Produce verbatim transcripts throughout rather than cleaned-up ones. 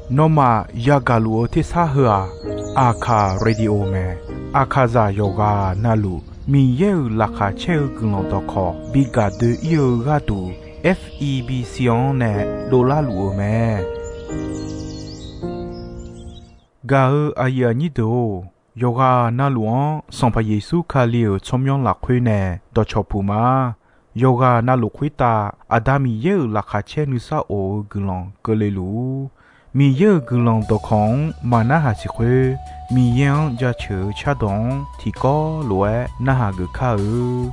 Nawmaf yagaq luf-eu tersar heu-aq, Aqkaq Radio mae. Aqkaqzaq yawqghaq navluf Miqyaer-euq laqkhaq caer-eu guiqlanq dawqkawq bi gaq doe-ir-eu gharduq, F E B C-anr nae dovlar luf-eu mae. Gaq-eu aqyuif aqnyir deuq-or, yawqghaq navluf-anr Sanqpaq Yeqsur Kali-euq tsawrmyanr lafkhoer nae dawqcawq puq ma. Yawqghaq navluf khoertav Aqda Miqyaer-euq laqkhaq caer nuisar of-eu guiqlanq keuvle luf-ur. Miqyaer-euq guiqlanq dawqkawq-anr maqnarhaq siq khoer, Miqyaer-anr jaceuq-eu cardawq-anr tiqkawv lof-aer narhaq geuf kar-eu.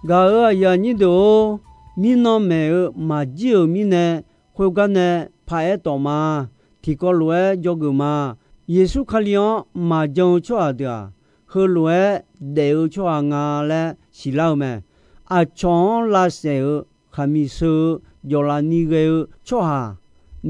Gaq-euq aqyuif aqnyir deuq-or, mirnan maeq-eu maqjir-euq mirnae, khoergar nae paraer tawf ma. Tiqkawv lof-aer dzawgeuf ma. Yeqsur Kali-anr maqjan-eu tsawrhaq deuq-aq, heulof-aer daef-eu tsawrhaq nga laer siqlar-eu mae. Aqcawq-anr lavsaef-eu, khaqmiq sheu-eu, jawqlaf ni ghae-eu tsawrhaq,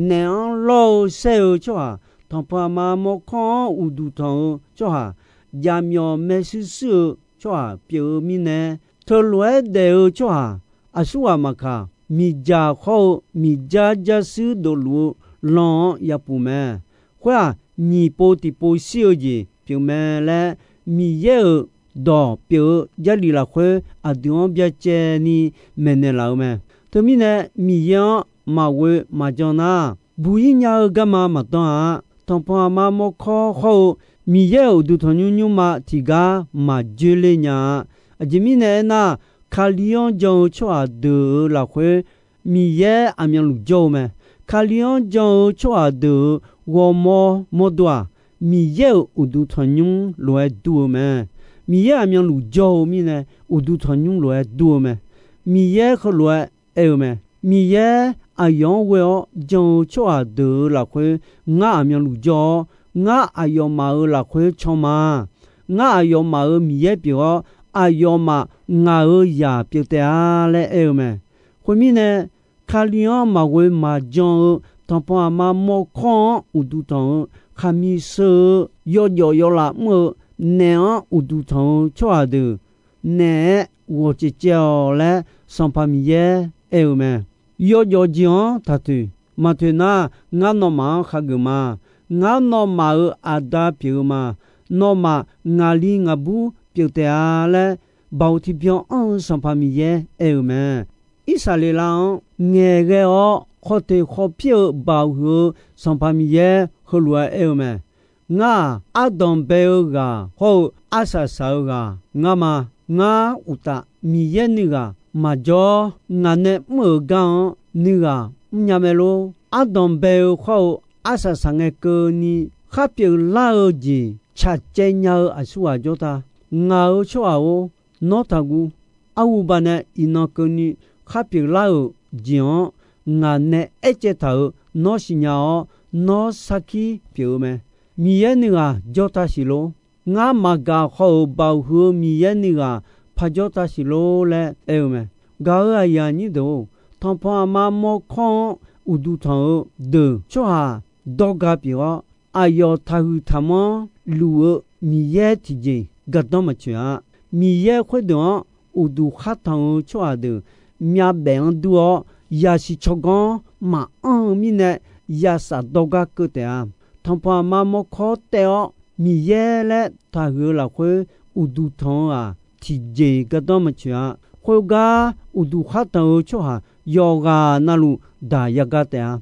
naef-anr lawr-eu saer-eu tsawrhaq, tanqpanq aqma mawrkawr-anr uqduq tanq-eu tsawrhaq, jaqmyawf maershuir shuir-eu tsawrhaq pyeuf-eu mirnae, teulof-aer daef-eu tsawrhaq aqsurghaq maqkaq, miqdzaq khawr-eu miqdzar jarshuir dofluf-eu lan-anr yapuf mae. Khoer-aq, nyiq pov tiqpov shir-eu jeq pyeufmae laer, Miqyaer-euq dawq pyeuf-eu Jarlif lafkhoer aqdui-anr byacaevni maeqnaeq laf-eu mae. Teumirnae, Miqyaer-anr maqghoe maqjan nar, buq-ir nya-eu garma maqdan-a. Tanqpanq aqma mawrkawr hawr-eu Miqyaer-euq uqduq tanqnymr nymrma tiqgar maqjoe le nya-a. Aqjeq mirnae aernar, Kali-anr jan-eu tsawrhaq deuq-euq lafkhoer Miqyaer aqmyanluf jawr-eu mae. Kali-anr jan-eu tsawrhaq deuq-euq ghawrmawr mawrdo-aq, Miqyaer-euq uqduq tanqnymr lof-aer dur-eu mae. Miqyaer aqmyanluf jawr-eu mirnae, uqduq tanqnymr lof-aer dur-eu mae. Miqyaer heulof-aer aer-eu mae. Miqyaer aqyawf-anr ghoe-awr jan-eu tsawrhaq deuq-euq lafkhoer ngar aqmyanluf jawr-awr, ngar aqyawfmaf-euq lafkhoer can ma. Ngar aqyawfmaf-euq Miqyaer pyeuf-awr, aqyawfmaf ngaq-euq zaq pyeuf taef-a laer aer-eu mae. Khoermirnae, Kali-anr maqghoe maqjan-eu tanqpanq aqma mawrkawr-anr uqduq tanq-eu khaqmiq sheu-eu yawjawf yawlaf mr-eu naef-anr uqduq tanq-eu tsawrhaq deuq naeq-aer ghawq caevcaev-awq laer Sanqpaq Miqyaer aer-eu mae. Yawjawf jeq-anr taqtoeq. Maqtoeq nar, ngar nawmaf-anr khageuf ma. Ngar nawmaf-euq aqda pyeuf-eu ma. Nawmaf ngaqli ngaqbur pyeuf taef-a laer, Baoq tiqbyan anr-eu Sanqpaq Miqyaer aer-eu mae. Irsaqleqlav-anr ngaeqghae-awr khawf teq khawf pir-eu Baoq huiq-eu Sanqpaq Miqyaer heulof-aer aer-eu mae. Ngar-aq, ardanq bae-eu ghaq hawr-eu arsaq saq-eu ghaq ngar ma. Ngar uqtaf, Miqyaer nuighaq maqjawr. Ngaq nae mr-euq gar-anr nuighaq mrnya mae lor. Ardanq bae-eu khawr-eu arsaq saq ngae keuvni khar pyeuflar-eu jeq tsaqcaev nya-eu aqsurghaq jawr ta. Ngaq-euq tsawrhaq-or, nawr taqguv. Arhuba nae iqnan keuvni khar pyeuflar-euq jeq-anr ngaq nae aercaev taq-euq nawr siqnya-awr, nawr sarkir pyeuf-eu mae. Miqyaer nuighaq jawr ta siq lor. Ngar maqgaq khawf-euq Baoq huiq-eu Miqyaer nuighaq parjawr ta siq lor laer aer-eu mae. Gaq-euq aqyuif aqnyir deuq-or, tanqpanq aqma mawrkawr-anr uqduq tanq-eu deuq tsawrhaq dawrga pyeuf-awr, aqyawf taqhuiq taqmanr luf-eu Miqyaer tiqjeq gardanr maqtsoeq-a. Miqyaer khoerdeuq-anr uqduq khar tanq-eu tsawrhaq deuq myavbaef-anr dur-awr, yasiq tsawrganr maqanr-eu mirnae, yasaf dawrgar keuv taef-a. Tanqpanq aqma mawrkawr taev-awr, Miqyaer laer taqhuiq-eu lafkhoer uqduq tanq-eu-aq, tiqjeq gardanr maqtsoeq-a. Khoergar uqduq khar tanq-eu tsawrhaq yawqghaq navluf daq yaga taef-a.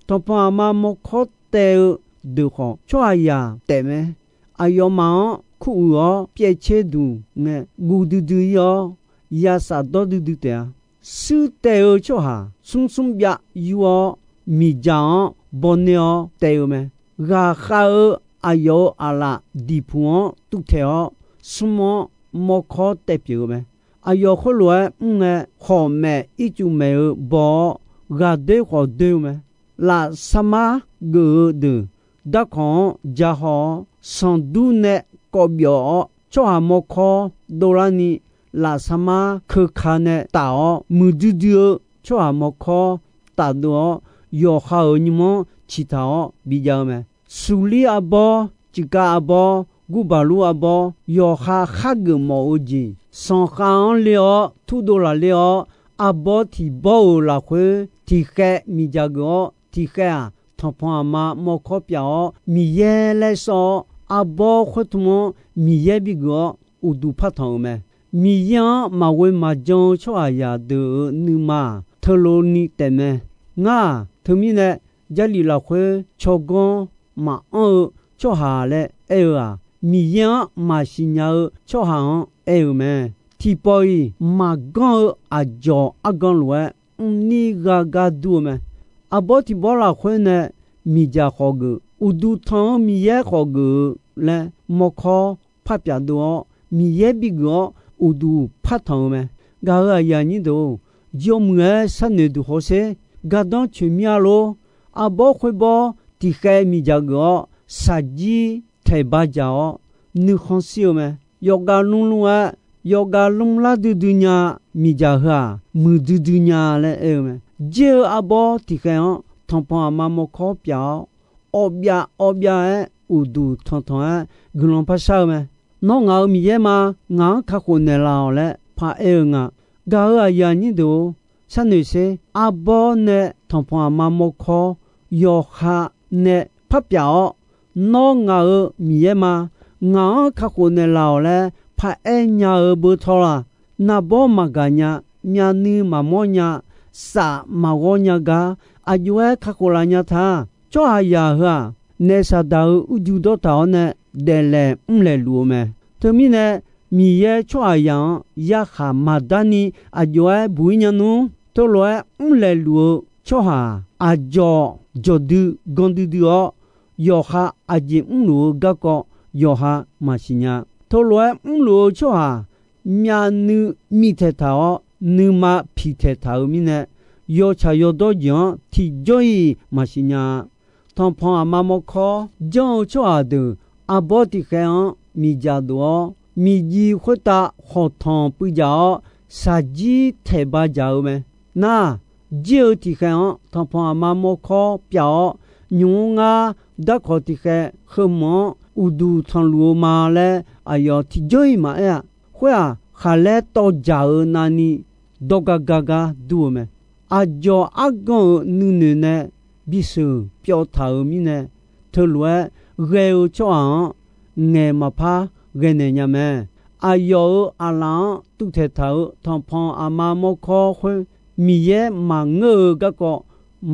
Tanqpanq aqma mawrkawr taev-eu deuq khawf, tsawrhaqzaq taef mae. Aqyawfmaf-anr kuruiq-awr pyaevtser duq ngae, guv duidui-ir-awr, yasaf dawr duidui taef-a. Shuir taev-eu tsawrhaq smr smr byav yur-awr, miqdzaq-anr baw ner-awr taev-eu mae. Ghaqkhav-eu aqyawf-euq aqlaf diqpuq-anr tuvtaeq-awr, smr-anr mawrkawr taev pyeuf-eu mae. Aqyawf khoerlof-aer mr ngae, khawqmaef ircuf maeq-eu baw-awr, ghaqdoer khawf doer-eu mae. Lafsarmar geuf-eu deuq darkawq-anr ja haw-awr, sanqdur nae kawv byawf-awr, tsawrhaq mawrkawr dovlarni, lafsarmar keuka nae taf-awr, muiqdui dui-eu tsawrhaq mawrkawr tafdov-awr, yawqha-euq nymr-anr ciqtaq-awr bijav-eu mae. Suqlir arbawr, ciqkav arbawr, gurbaqlur arbawr, yawqha khargeuf mawf-eu jeq, sanqkhav-anr ler-awr turdov lafler-awr, arbawr tiq bawr-euq lafkhoer tiqkhaev miqdzaq geuf-awr, tiqkhaev-aq, tanqpanq aqma mawrkawr pyaf-awr, Miqyaer laer sawr-awr, arbawr khoertmq-anr Miqyaer bigeuf-awr, uqduq par tanq-euq mae. Miqyaer-anr maqghoe maqjan-eu tsawrhaqzaq deuq-euq nuima-aq, teulof ni taefmae. Ngar-aq, teumirnae Jarlif lafkhoer tsawrganr maqanr-eu tsawrhaq laer aer-eu-aq, Miqyaer-anr maqsiq nya-eu tsawrhaq-anr aer-eu mae. Tiqpawf-iq maqganr-eu aqdzawq argan lof-aer mrnir gha gar dur-eu mae. Arbawr tiq bawr lafkhoer nae miqdzaq khawf geuf, uqduq tanq-eu Miqyaer khawf geuf-eu laer mawrkawr par pyaf dov-awr, Miqyaer bigeuf-awr uqduq par tanq-eu mae. Gaq-euq aqyuif aqnyir deuq-or, yawmuiq-aer sharnoeq duq hawsher. Gardanr coeq mir-a lor. Arbawr khoerbawr tiqkhaev miqdzaq geuf-awr, shaqjir taeq ba jaq-awr, nuikhanr shir-eu mae. Yawqghaq lmr lmr-aer, yawqghaq lmr lar duidui nya, miqdzaq heu-aq, muiqdui dui nya laer aer-eu mae. Jir-eu arbawr tiqkhaeq-anr tanqpanq aqma mawrkawr pyaf-awr, awvbyav awvbyav-aer uqduq tanqtanq-aer guiqlanq par shar-eu mae. Nawr ngaq-euq Miqyaer ma. Ngaq-anr kakhof naeqlaf-awq laer paraer-eu nga. Gaq-euq aqyuif aqnyir deuq-or, sharnoeq sher. Arbawr nae tanqpanq aqma mawrkawr yawqha nae par pyaf-awr, Nawr ngaq-euq Miqyaer ma. Ngaq-anr kakhof naeqlaf-awq laer paraer nya-eu beu tawrlaq. Naqbawr maqgaq nya, myavnuiv maqmawr nya, saf maqghawr nya gar aqjox-aer kakhof laf nya ta. Tsawrhaqzaq heu-aq, naef Saqdaq-euq urju dawrtaq-awr nae daeflaeq mrlaeq luf-eu mae. Teumirnae, Miqyaer tsawrhaqzaq-anr yarkhaq maqdarni aqjox-aer buq-ir nya nmr. Teulof-aer mrlaeq luf-eu tsawrhaq, aqdzawq dzawqdui gan duidui-awr, yawqha aqjeq mrluf-eu garkawv yawqha maqsiq nya. Teulof-aer mrluf-eu tsawrhaq, myavnuiv mivtaeq taq-awr, nuima piqtaeq taq-euq mirnae, yawtsaq yawdawr jeq-anr tiqjawr-iq maqsiq nya-a. Tanqpanq aqma mawrkawr janr-eu tsawrhaq deuq arbawr tiqkhaeq-anr miqdzaq dof-awr, miqjiv khoertav khawqtanq puivdzaq-awr, shaqjir taeq ba dzaq-eu mae. Nar, jir-eu tiqkhaeq-anr tanqpanq aqma mawrkawr pyaf-awr, nymq-mr ngar darkawq tiqkhaeq heu mq-anr uqduq tanqluf-eu ma laer aqyawf tiqjawr-iq maqaer-a. Khoer-aq, khaqlaer tawv dzaq-eu navni dawrgar gar gar dur-eu mae. Aqdzawq argan-euq nuinoeq nae bisheuq pyawv taq-euq mirnae, teulof-aer ghae-eu tsawrhaq-anr ngaeq maqpar ghae naeq nya mae. Aqyawf-euq aqlaf-anr tuvtaeq taq-euq tanqpanq aqma mawrkawr khoer, Miqyaer maqngeur-eu garkawv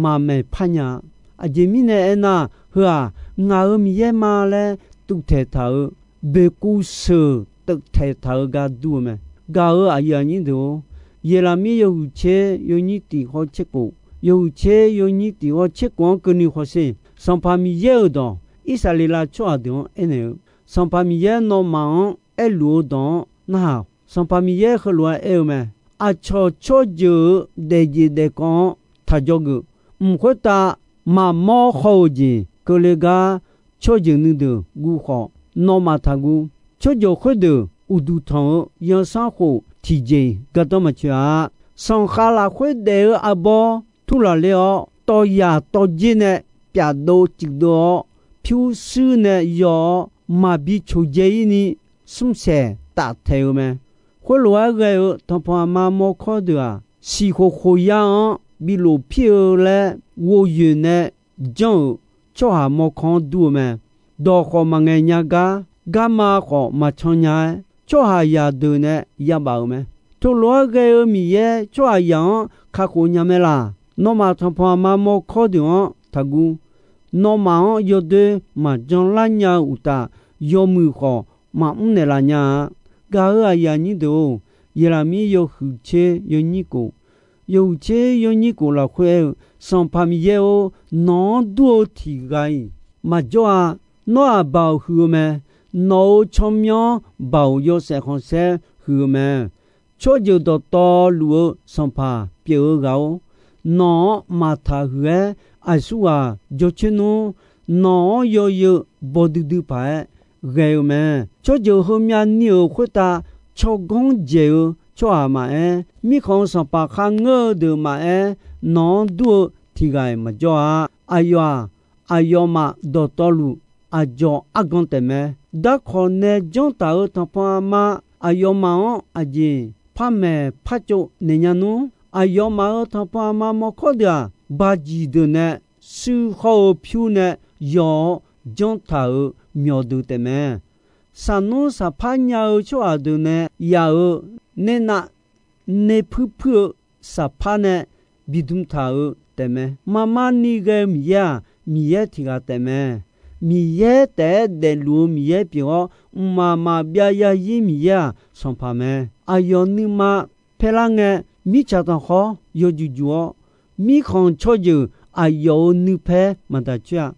maqmaeq par nya-a. Aqjeq mirnae aernar, heu-aq, ngaq-euq Miqyaer ma laer tuvtaeq taq-euq, boeqkuv sheuq teuvtaeq taq-eu gar dur-eu mae. Gaq-euq aqyuif aqnyir deuq-or, Yeqlaqmir yawhuiq tser yawnyir tiq hawr tser kof, yawhuiq tser yawnyir tiq hawr tser kof-anr keuvni hawsher. Sanqpaq Miqyaer-euq dawq Irsaqleqlav tsawrhaq deuq-anr aernaeq-eu, Sanqpaq Miqyaer nawmaf-anr aerluf-eu dawq-anr narhaq. Sanqpaq Miqyaer heulof-aer aer-eu mae. Aqcawq tsawrjeuq-euq daefjeq daefkawv-anr taq dzawgeuf. Mq khoertav maqmawr haw-euq jeq keuvle gar tsawrjeuq nuideuq guv khawf, nawmaf taqguv. Tsawrjeuq khoerdeuq uqduq tanq-eu yansanr khof tiqjeq-iq gardanr maqtsoeq-a. Sanqkhav lafkhoer daef-eu arbawr turlaq ler-awr, tawv yaq tawv jer nae pyafdov cuifdov-awr, pyurshuir nae yaw-awr, maqbi coqdzae-ir ni smrsaeq taftaeq-eu mae. Khoerlof-aer ghae-eu tanqpanq aqma mawrkawr deuq-aq, siqkhof khof ya-anr bi lof pir-eu laer ghovyoeq nae janr-euq tsawrhaq mawrkawr-anr dur-eu mae. Dawq khawf maqngaeq nya gar, garma khawf maqcan nya-aer, tsawrhaqzaq deuq nae yabaf-euq mae. Teulof-aer ghae-eu Miqyaer tsawrhaqzaq-anr kakhof nya mae laq. Nawmaf tanqpanq aqma mawrkawr deuq-anr taqguv. Nawmaf-anr yawdoer maqjan lar nya-eu uqtaf, yawmuiq khawf maqmr naeqlaf nya-a. Gaq-euq aqyuif aqnyir deuq-or, Yeqlaqmir yawhuiq tser yawnyir kof, yawhuiq tser yawnyir kof lafkhoer aer-eu, Sanqpaq Miqyaer-or, nawq-anr dur-eu tiq ghaq-iq maqjawr-a. Nawr-aq, Baoq huiq-eu mae. Nawq-euq tsawrmyanr-anr Baoq yawshaef khanqsaer huiq-eu mae. Tsawrjeuq dawqtawvluf-eu Sanqpaq pyeuf-eu ghaq-or, nawq-anr maqtaq huiq-aer aqsurghaq jawrcoer nmr. Nawq-anr yawzeu baw duidui paq-aer ghae-eu mae. Tsawrjeuq heumyav ni-euq khoertav tsawrganr dzaeq-eu tsawrhaq maqaer, mirkhanq-euq sanqpaq kharngeur-eu deuq maqaer, nawq-anr dur-eu tiq ghaq-iq maqjawr-a. Aqyawf-aq, aqyawfmaf dawqtawvluf aqdzawq argan taef mae. Darkawq nae janr taq-euq tanqpanq aqma aqyawfmaf-anr aqjeq par maeq par tsov naeq nya nmr. Aqyawfmaf-euq tanqpanq aqma mawrkawr deuq-aq, bajiq deuq nae shuir hawr-eu pyur nae yaw-awr janr taq-euq myawq deuq taef mae. Saqnmr saqpar nya-eu tsawrhaq deuq nae yaf-euq naernav naerpuir puir-eu saqpar nae bidm taq-euq taef mae. Marmar ni ghae-eu Miqyaer-aq, Miqyaer tiq ghaq taef mae. Miqyaer taef-aer daefluf-eu Miqyaer pyeuf-awr, mqmaq maqbyav yazir Miqyaer-aq, Sanqpaq mae. Aqyawf nuima paerlar ngae, mirtsaq tanqkhawr yawjuq juq-awr, mirkhanq tsawrjeuq aqyawf-euq nuipaer maqdaq coer-a.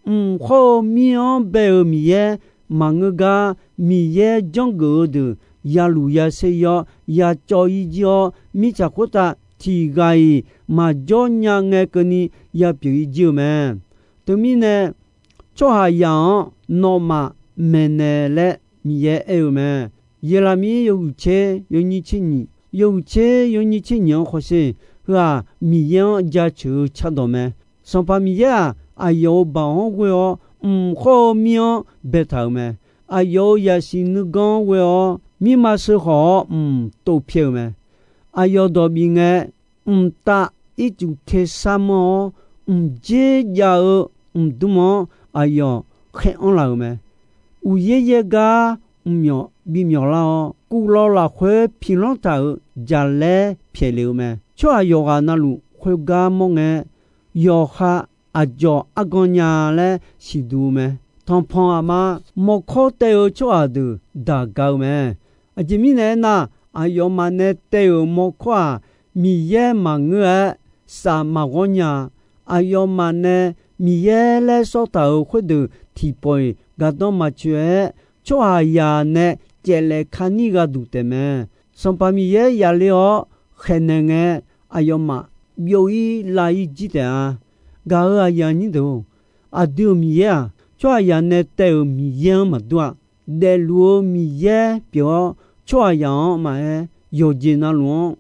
Mq hawr-eu mir-anr bae-euq Miqyaer maqngeur gar, Miqyaer janrgeuf-eu deuq ya luf ya ser-ir-awr, ya cawv-ir jir-awr, mirtsaq khoertav tiq ghaq-iq maqjawr nya ngae keuvni ya pyeuf-ir jir-eu mae. Teumirnae, tsawrhaqzaq-anr nawmaf maeqnaeq laer Miqyaer aer-eu mae. Yeqlaqmir yawhuiq tser yawnyir tser nyiq, yawhuiq tser yawnyir tser nyiq-anr hawsher. Heu-aq, Miqyaer-anr jaceuq-eu cardawq mae. Sanqpaq Miqyaer-aq, aqyawf-euq baoq-anr ghoe-awr, mq khawr-eu mir-anr baetaq-euq mae. Aqyawf-euq zaqsiq nuiganr-anr ghoe-awr, mirma sheukhawf-awr mq tov pyaeq-euq mae. Aqyawf dawq bif ngae, mqtav ircuf tersar manr-awr, mqdzer jav-eu mqdmr-anr aqyawf khaer anrlaf-euq mae. Uqyaer yaer gar mqmyawf bimyawf lar-awr, kuvlawv lafkhoer piqlanr taq-euq jaqlaer pyaeq lef-eu mae. Tsawrhaq yawqghaq navluf khoergar mawr ngae, yawqha aqdzawq argan nya laer siqduq-eu mae. Tanqpanq aqma mawrkawr taev-eu tsawrhaq deuq daq ga-eu mae. Aqjeq mirnae aernar, aqyawfmaf nae taev-euq mawrkawr-aq, Miqyaer maqngeur-aer saf maqghawr nya. Aqyawfmaf nae Miqyaer laer sawrtaq-euq khoerdeuq tiqpawf-iq gardanr maqtsoeq-aer, tsawrhaqzaq nae caevlaef kani gharduq taefmae. Sanqpaq Miqyaer yafler-awr khaeqnaeq ngae, aqyawfmaf byov-ir lav-ir jir taef-a. Gaq-euq aqyuif aqnyir deuq-or, aqdui-euq Miqyaer-aq, tsawrhaqzaq nae taev-euq Miqyaer-anr maqdur-a. Daefluf-eu Miqyaer pyeuf-awr, tsawrhaqzaq-anr maqaer, yawqjeq navluf-anr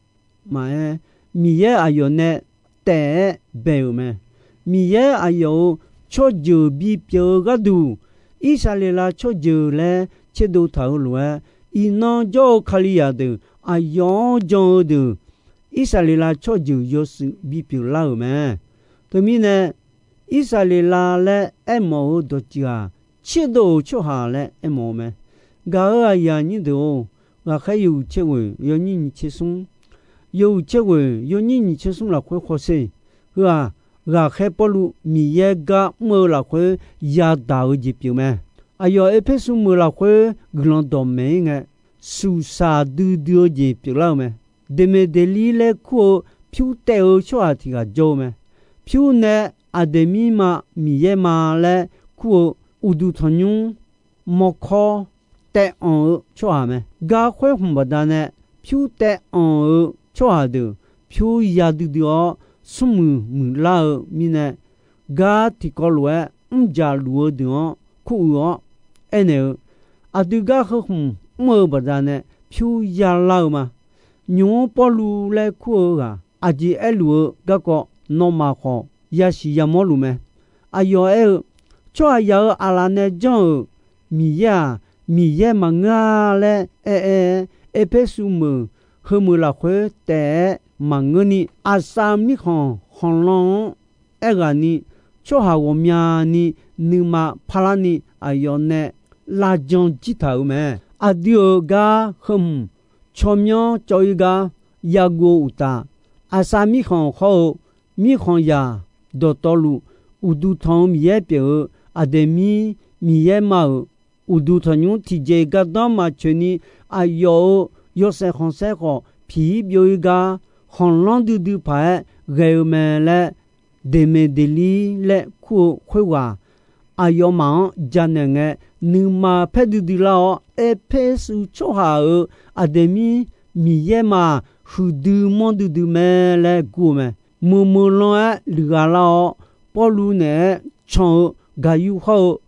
maqaer, Miqyaer aqyawf nae taef-aer bae-euq mae. Miqyaer aqyawf-euq tsawrjeuq bipyeuf-eu gharduq, Irsaqleqlav tsawrjeuq laer tserdov taq-eu lof-aer, iqnan jawr-eu Kalizaq deuq aqyawf-anr jan-eu deuq, Irsaqleqlav tsawrjeuq yawshuif bipyeuf lar-euq mae. Teumirnae, Irsaqleqlav laer aermawf-eu dawqtsuif-aq, tserdov-euq tsawrhaq laer aermawf-eu mae. Gaq-euq aqyuif aqnyir deuq-or, ghaqkhaer yawhuiq tser ghoeq yawnyir nyiq tser smr, yawhuiq tser ghoeq yawnyir nyiq tser smr lafkhoer hawsher. Heu-aq, ghaqkhaer Pawrluv Miqyaer gar mr-eu lafkhoer yadaq-eu jeq pyeuf mae. Aqyawf Erpersu meuq lafkhoer guiqlanq dawqmaeq-ir ngae, suqsaq duidui-eu jeq pyeuflar-eu mae. Deqmeqdeqlir laer kur-eu pyur taev-eu tsawrhaq tiq ghaq jawr-eu mae. Pyur nae Aqdeqmirma Miqyaerma laer kur-eu uqduq tanqnymr mawrkawr taev anq-eu tsawrhaq mae. Gar khoer hmq baqdanae pyur taev anq-eu tsawrhaq deuq pyur ya duidui-awr, smrmuiq muiqlar-eu mirnae, gar tiqkawv lof-aer mrjaq luf-eu deuq-anr kuruiq-awr aernaeq-eu, aqdui gar heu hmq mr-eu baqdanae pyur yalar-eu ma. Nymq-mr Pawrluv laer kur-eu ghaq aqjeq aerluf-eu garkawv nawmaf khawf yasiq yamawr luf mae. Aqyawf aer-eu, tsawrhaqzaq-euq aqlaf nae janr-euq Miqyaer-aq, Miqyaer maqngeur-a laer aer-aer-aer, Erpersu meuq heumeuq lafkhoer taef-aer maqngeurni, Aqsav mirkhanq khanqlan-anr aerghaqni, tsawrhaq ghawqmyani nuima parlarni aqyawf nae lavjan jir taq-euq mae. Aqdui-euq gar heu hmq tsawrmyanr cawv-ir gar yaguv-eu uqtaf, Aqsav mirkhanq hawr-eu mirkhanqzaq dawqtawvluf, uqduq tanq-eu Miqyaer pyeuf-eu Aqdeqmir Miqyaerma-euq uqduq tanqnymr tiqjeq gardanr maqtsoeqni, aqyawf-euq yawshaef khanqsaer khawf piq-ir byov-ir gar, khanqlanr duidui paq-aer ghae-eu mae laer, Deqmeqdeqlir laer kur-eu khoerghaq aqyawfmaf-anr janaeq ngae, nuima paer duidui lar-awr, Erpersu tsawrhaq-euq Aqdeqmir Miqyaerma huiqdui manr duidui mae laer gur-eu mae. Meuqmeuq lan-aer luiqghaq lar-awr, Pawrluv naeq-aer can-eu Gaqyur hawr-eu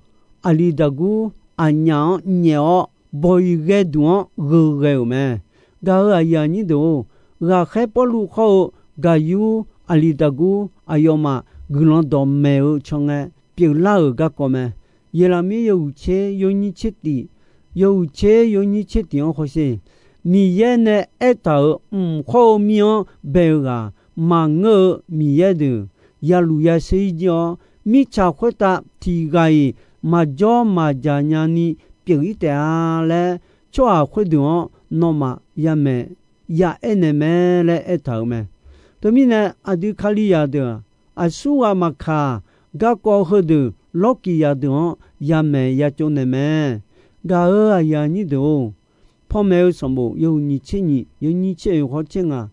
Aqliqdaqgur aqnyaf-anr nyaef-awr, bawq-iq ghae duq-anr gheu ghae-euq mae. Gaq-euq aqyuif aqnyir deuq-or, ghaqkhaer Pawrluv hawr-eu Gaqyur, Aqliqdaqgur aqyawfmaf guiqlanq dawqmaeq-eu can ngae pyeuflar-euq garkawv mae. Yeqlaqmir yawhuiq tser yawnyir tser tif, yawhuiq tser yawnyir tser tif-anr hawsher. Miqyaer nae aertaq-euq mq khawr-eu mir-anr bae-eu ghaq, maqngeur-eu miqyaer deuq yaluf yasher-ir jir-awr, mirtsaq khoertav tiq ghaq-iq maqjawr maqjaq nyani pyeuf-ir taef-a laer, tsawrhaq khoerdeuq-anr nawmaf yamaeq ya aernaeq mae laer aertaq-euq mae. Teumirnae, aqdui Kalizaq deuq-aq, aqsurghaq maqkaq, garkawv heudeuq lawrkiq zaqdeuq-anr yamaeq ya tsovnaeq mae. Gaq-euq aqyuif aqnyir deuq-or, panmaeq-eu sanqbof yawhuiq nyiq tser nyiq yawnyir tser oeq hawr tser ngaq,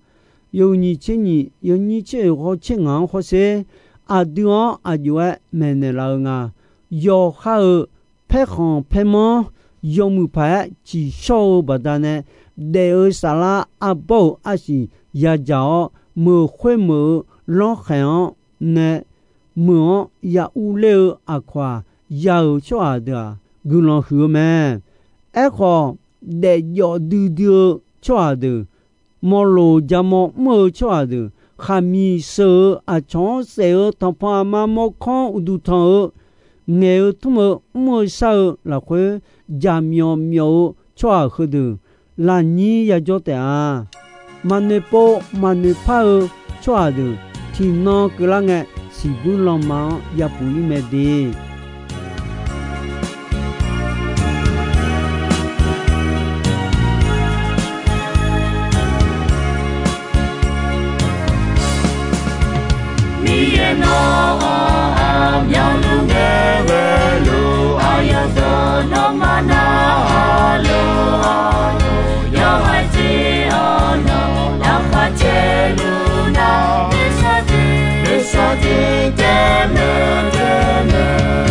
yawhuiq nyiq tser nyiq yawnyir tser oeq hawr tser ngaq-anr hawsher. Aqdui-anr aq jov-aer maeqnaeq laf-eu nga. Yawqha-euq paerkhanq paermanr yawmuiq paq-aer ciqshawr-eu baqdanae, daef-eu saflar arbawr-euq arsiq yadzaq-awr, meuq khoermeuq-eu lanrkhaeq-anr nae meuq-anr ya urler-eu aqkawq-aq, ya-euq tsawrhaq deuq-aq, guiqlanq huiq-eu mae. Aerkhawf, daefjawf duidui-eu tsawrhaq deuq, mawqloq jaqmawr mr-eu tsawrhaq deuq, khaqmiq sheuq-eu aqcawq-anr saef-eu tanqpanq aqma mawrkawr-anr uqduq tanq-eu, ngaeq-eu tmr-eu mr-eu shar-eu lafkhoer, jaqmyawf myawf-eu tsawrhaq heudeuq, lafnyir yajawr taef-a. Maqnoeq pov maqnoeq par-eu tsawrhaq deuq, tiqnan keuvlar ngae, siqbuir lanma-anr yapuq ir mae de. Miqyaer nawr-aq, aqmyanluf ngae ghaeluf, aqyawf deuq nawmaf narhaq lof-aer, yawhaiq jeq-awr nawq lafkhoer caevluf nar, nuisar jeq nuisar jeq taef mae taef mae.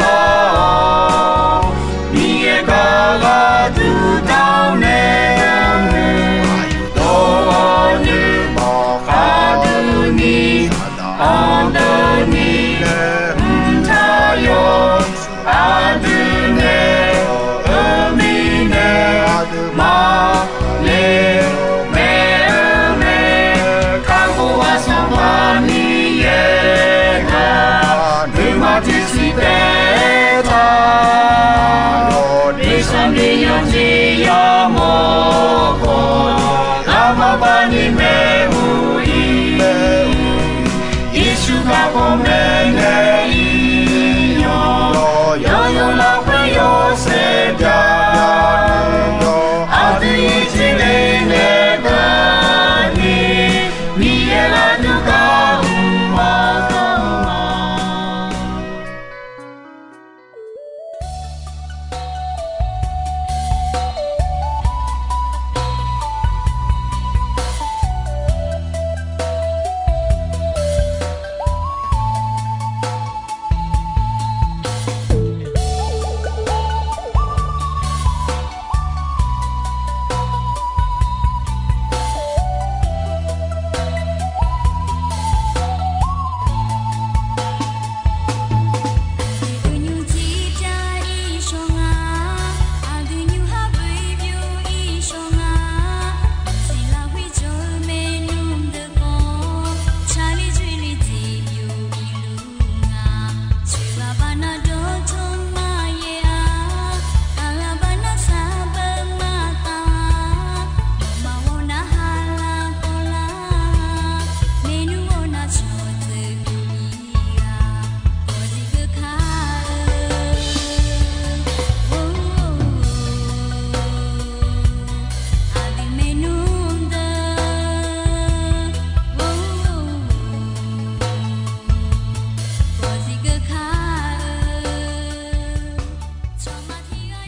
sar-awq. Miqyaer gaq gharduq danr nae-eu, dawq-awr nuima khaqdui ni, anqdui ni laer mqtav yawq. Aqdui nae-euq mirnae maqle mae-eu mae. Kakhof-a Sanqpaq Miqyaer-aq, nuima tiqsiq taef-aer taq, yawqdui saqni yanqtiq yamawr khawf, ghaqmaqbaq ni maeqhu ir-eu, Yeqsur kakhof maeqnaeq ir-awr, yawqyawq lafkhoer yawshaef bya-awr, aqdui tiqle naeq gharduq, Miqyaer gharduq gar mr-awr dawr-eu ma.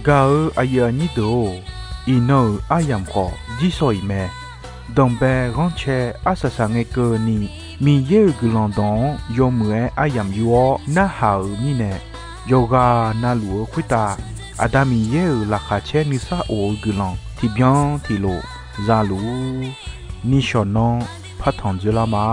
Gaq-eu aqyuif aqnyir deuq-or, iqnan-euq aryamq khawf jirshaw-iq mae. Danqbae ghanrcae arsaq saq ngae keuvni, Miqyaer-euq guiqlanq dawq-anr yawmuiq-aer aryamq yur-awr narhaq-euq mirnae, yawqghaq navluf-eu khoertav Aqda Miqyaer-euq laqkhaq caer nuisar of-eu guiqlanq tiqbyan tiqlof za luf-ur. Nishawq nanr partanq dzoerlar ma.